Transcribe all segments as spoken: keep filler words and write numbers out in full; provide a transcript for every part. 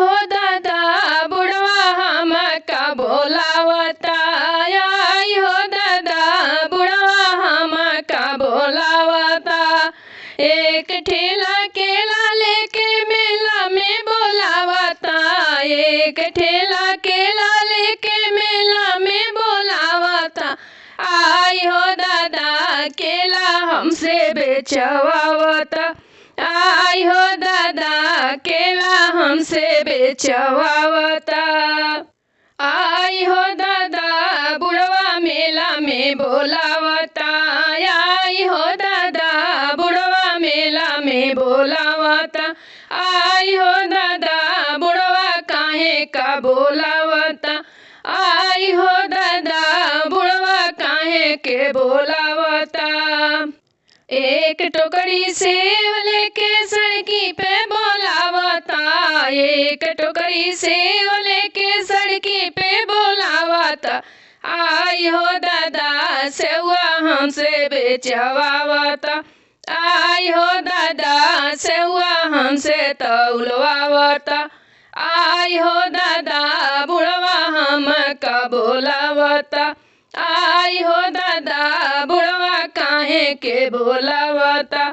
हो दादा, बुढ़वा हमका बोलावता, आई हो दादा, बुढ़वा हमका बोलावता। एक ठेला केला लेके मेला में बोलावता, एक ठेला केला लेके मेला में बोलावता। आई हो दादा, केला हमसे बेचवावता, आई हो दादा, केला हमसे बेचवावता। आई हो दादा, बुढ़वा मेला में बोलावता, आई हो दादा, बुढ़वा मेला में बोलावता। आई हो दादा, बुढ़वा काहे का बोलावता, आई हो दादा, बुढ़वा काहे के बोलावता। एक टोकरी सेव लेके सड़की पे बोलावता, एक टोकरी सेव लेके सड़की पे बोलावता। आई हो दादा, सेवा हमसे बेचवावता, आई हो दादा, सेवा हमसे तौलवावता। आई हो दादा, बुढ़वा हमका बोलावता, आई हो दादा, बुढ़वा काहे के बोलावता,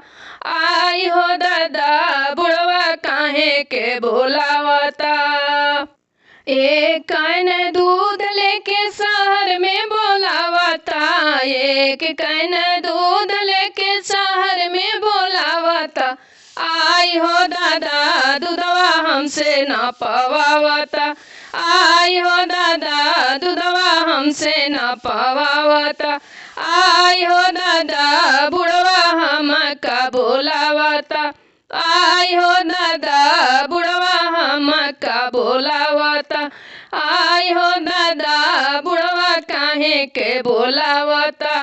आई हो दादा, बुढ़वा काहे के बोलावता। एक कैन दूध लेके शहर में बोलावता, एक कैन दूध लेके शहर में बोलावता। आई हो दादा, दूधवा हमसे ना पवावता, आई हो दादा, दूधवा हमसे ना पवावता। आई हो दादा, बुढ़वा हमका बोलावता, आई हो दादा, बुढ़वा हमका बोलावता, आई हो दादा, बुढ़वा काहे के बोलावता।